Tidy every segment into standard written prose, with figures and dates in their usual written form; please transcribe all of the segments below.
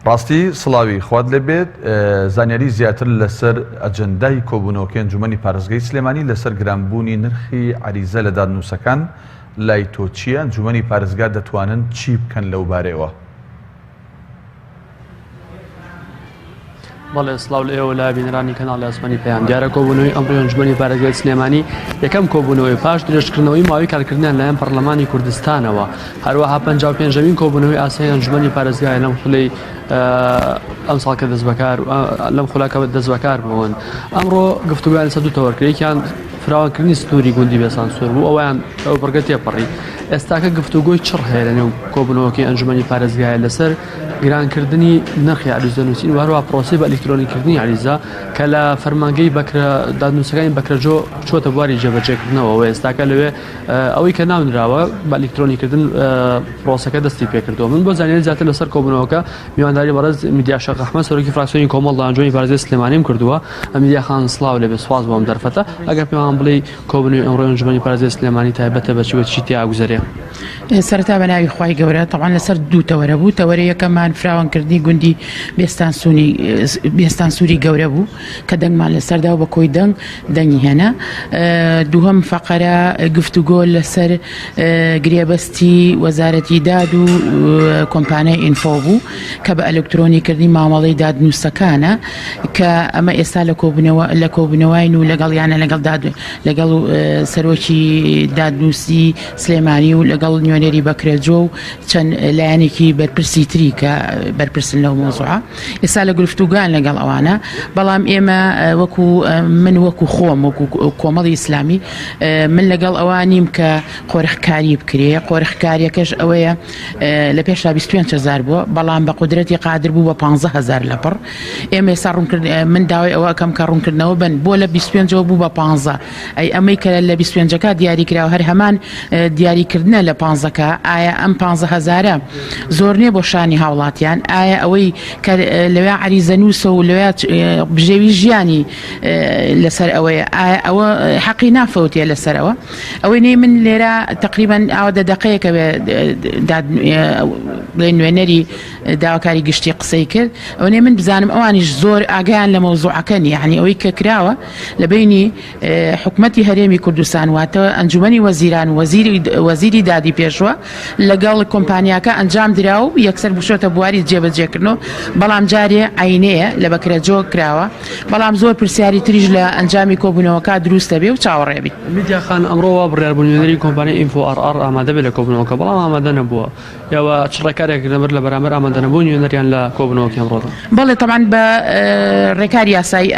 ڕاستی سڵاوی خوات لێ بێت زانیاری زیاتر لەسەر ئەجەندای کۆبوونەوەکەی ئەنجومەنی پارێزگای سلێمانی لەسەر گرانبوونی نرخی عەریزە لە دادنووسەکان لای تۆ چییە؟ ئەنجومەنی پارێزگا دەتوانن چی بکەن لەو بارەیەوە؟ بەڵێ سڵاو لە ئێوە لە بینەرانی کەناڵی ئاسمانی پەیام دیارە کۆبوونەوەی ئەمڕۆی ئەنجومەنی پارێزگای سلێمانی یەکەم کۆبوونەوەی پاش درێژکردنەوەی ماوەی کارکردنیان لایەن پەرلەمانی کوردستانەوە هەروەها 55مین کۆبوونەوەی ئاسایی ئەنجومەنی پارێزگای لەم خولەی ئەمساڵ کە دەستبەکار لەم خولەکە دەستبەکار بوون ئەمڕۆ گفتوگویان لەسەر دوو تەوەر کرد یەکیان فراوانکردنی سنووری گوندی بێسانسۆر بوو ئەویان ئەو بڕگە تێپەڕی ئێستاکە گفتوگۆی چڕ هەیە لە نێو کۆبوونەوەکەی ئەنجومەنی پارێزگایە لەسەر گرانکردنی نرخی عەریزە نووسین و هەروەها پرۆسەی بە ئەلیکترۆنیکردنی عەریزە کە لە فەرمانگەی بەکرە دادنووسەکانی بەکرەجۆ چۆتە بواری جێبەجێکردنەوە و ئێستاکە لەوێ ئەوەی کە ناونراوە بە ئەلیکترۆنیکردن پرۆسەکە دەستی پێکردەوە من بۆ زانیاری زیاتر لەسەر کۆبوونەوەکە میوانداری بەڕێز میدیا شێخ ئەحمەد سەرۆکی فراکسیۆنی کۆمەڵ لە ئەنجومەنی پارێزگای سلێمانیم کردووە میدیا خان سڵاو لێبێ سوپاس بۆ ئەم دەرفەتە ئەگەر پێمان بڵێی کۆبوونەوەی ئەمڕۆی ئەنجومەنی پارێزگای سلێمانی تایبەتە بە چی و چی تیا گوزەرێ؟ سەرەتا بە ناوی خوای گەورە تەبعەن لەسەر دوو تەوەرە بوو تەوەرە یەکەمان فراوانکردنی گوندی بێستانسونی بێستانسووری گەورە بوو کە دەنگمان لەسەردا و بە کۆی دەنگ دەنگی هێنا دووهەم فەقەرە گفتوگۆ لەسەر گرێبەستی وەزارەتی داد و کۆمپانیای ئینفۆ بوو کە بە ئەلکترۆنی کردنی مامەڵەی دادنووسەکانە کە ئەمە ئێستا لە کۆبوونەوە لە کۆبوونەوەین و لەگەڵ یانە لەگەڵ داد لەگەڵ سەرۆکی دادنووسی سلێمانی و لەگەڵ نوێنەری بەکرەجۆ و چەند لایەنێکی بەرپرسی تری کە بەرپرسن لەو مەوزوعە ئێستا لە گفتوگان لەگەڵ ئەوانە بەڵام ئێمە وەکو من وەکو خۆم وەکو کۆمەڵی ئیسلامی من لەگەڵ ئەوە نیم کە قۆرخکاری بکرێ قۆرخکاریەکەش ئەوەیە لە پێشا 25 هزار بووە بەڵام بە قودرەتی قادر بوو بە 15 هزار لەپڕ ئێمە ئێستا ڕوونکرد من داوای ئەوە ئەکەم کە ڕوونکردنەوە بن بۆ لە 25ەوە بوو بە 15 ئەی ئەمەی کە لە 25ەکە دیاری کراوە هەر هەمان دیاریکردنە لە پانزەکە ئایا ئەم پانزە هەزارە زۆر نییە بۆ شانی هاوڵاتیان ئایا ئەوەی کە لەوێ عەریزە نووسە و لەوێ بژێوی ژیانی لەسەر ئەوەیە ئایا ئەوە حەقی نافەوتێ لەسەرەوە ئەوەی نەی من لێرە تقریبا ئاوا دە دەقەیەکە بڵێ نوێنەری داواکاری گشتی قسەی کرد ئەوەنەی من بزانم ئەوانیش زۆر ئاگایان لە مەوزوعەکە نییە یعنی ئەوەی کە کراوە لە بەینی حکومەتی هەرێمی کوردستان واتە ئەنجومەنی وەزیران و وەزیری دادی پێشوە لەگەڵ کۆمپانیاکە ئەنجام درا و یەکسەر بچۆتە بواری جێبەجێکردنەوە بەڵام جارێ عینەیە لە بەکرەجۆ کراوە بەڵام زۆر پرسیاری تریش لە ئەنجامی کۆبوونەوەکە دروست دەبێ و چاوەڕێ بین. میدیا خان ئەمڕۆ وا بڕیار بوو نوێنەری کۆمپانیای ئینفۆ ئاڕ ئاڕ ئامادە بێت لە کۆبوونەوەکە بەڵام ئامادە نەبووە. ئێوە چ ڕێکارێک دەبەر لە بەرامبەر ئامادەنەبوونی نوێنەریان لە کۆبوونەوەکەی ئەمڕۆدا؟ بەڵێ تەبعەن بە ڕێکاری یاسایی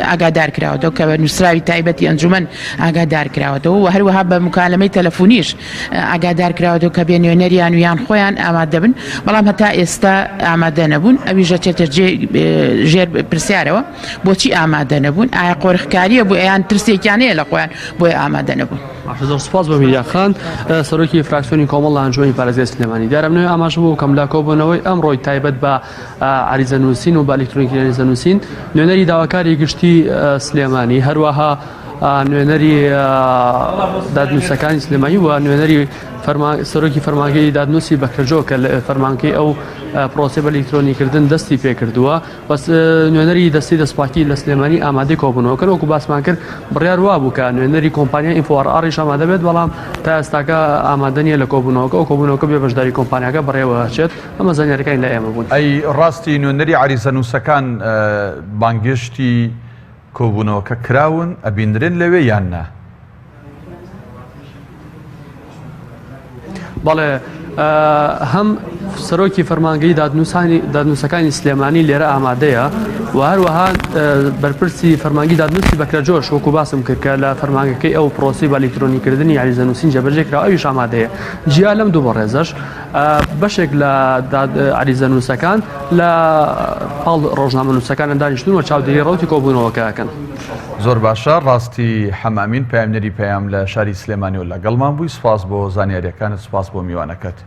ئاگادار کراوەتەوە کە بە نووسراوی تایبەتی ئەنجومەن ئاگادار کراوەتەوە و هەروەها بە مکالەمەی تەلەفونیش ئاگادار کراوەتەوە کە بێ نوێنەریان و یان خۆیان ئامادە بن بەڵام هەتا ئێستا ئامادە نەبوون ئەویش دەچێتە ژێر پرسیارەوە بۆچی ئامادە نەبوون ئایا قۆرخکاریە بوو یان ترسێکیان هەیە لە خۆیان بۆیە ئامادە نەبوون. باشە زۆر سوپاس بۆ میریا خان سەرۆکی فراکسیۆنی کۆمەڵ لە ئەنجومەنی پارێزگای سلێمانی دیارە منەوەی ئاماژە بۆ بکەم لە کۆبوونەوەی ئەمڕۆی تایبەت بە عەریزە نووسین و بە ئەلیکترۆنیکی عەریزە نووسین نوێنەری داواکاری گشتی سلێمانی هەروەها نوێنەری دادنووسەکانی سلێمانی و نوێنەری سەرۆکی فەرمانگەی دادنووسی بەکرەجۆ کە فەرمانگەی ئەو پرۆسەی بە ئەلیکترۆنیکردن دەستی پێکردووە بەس نوێنەری دەستەی دەستپاکی لە سلێمانی ئامادەی کۆبوونەوەکەن وەکو باسمان کرد بڕیار وابوو کە نوێنەری کۆمپانیای ئینفۆ ئاڕ ئاڕیش ئامادە بێت بەڵام تا ئێستاکە ئامادە نییە لە کۆبوونەوەکە و کۆبوونەوەکە بێ بەشداری کۆمپانیاکە بەڕێوە ئەچێت ئەمە زانیاریەکانی لای ئێمە بوون. ئەی ڕاستی نوێنەری عەریزەنووسەکان بانگێشتی کۆبوونەوەکە کراون ئەبینرێن لەوێ یان نا؟ بەڵێ هەم سەرۆکی فەرمانگەی دادنووسانی دادنووسەکانی سلێمانی لێرە ئامادەیە و هەروەها بەرپرسی فەرمانگی دادنووسی بەکرە جۆش وەکو باسم کرد کە لە فەرمانگەکەی ئەو پرۆسی بە ئەلیکترۆنیکردنی عەریزەنووسین جێبەجێ کرا ئەویش ئامادەیە جیا لەم دوو بەڕێزەش بەشێک لە عەریزەنووسەکان لە پاڵ ڕۆژنامەنووسەکان دانیشتون و چاودێری ڕەوتی کۆبوونەوەکە ئەکەن. زۆر باشە ڕاستی حەمە ئەمین پەیامنێری پەیام لە شاری سلێمانیەوە لەگەڵمان بووی سوپاس بۆ زانیاریەکانت سوپاس بۆ میوانەکەت.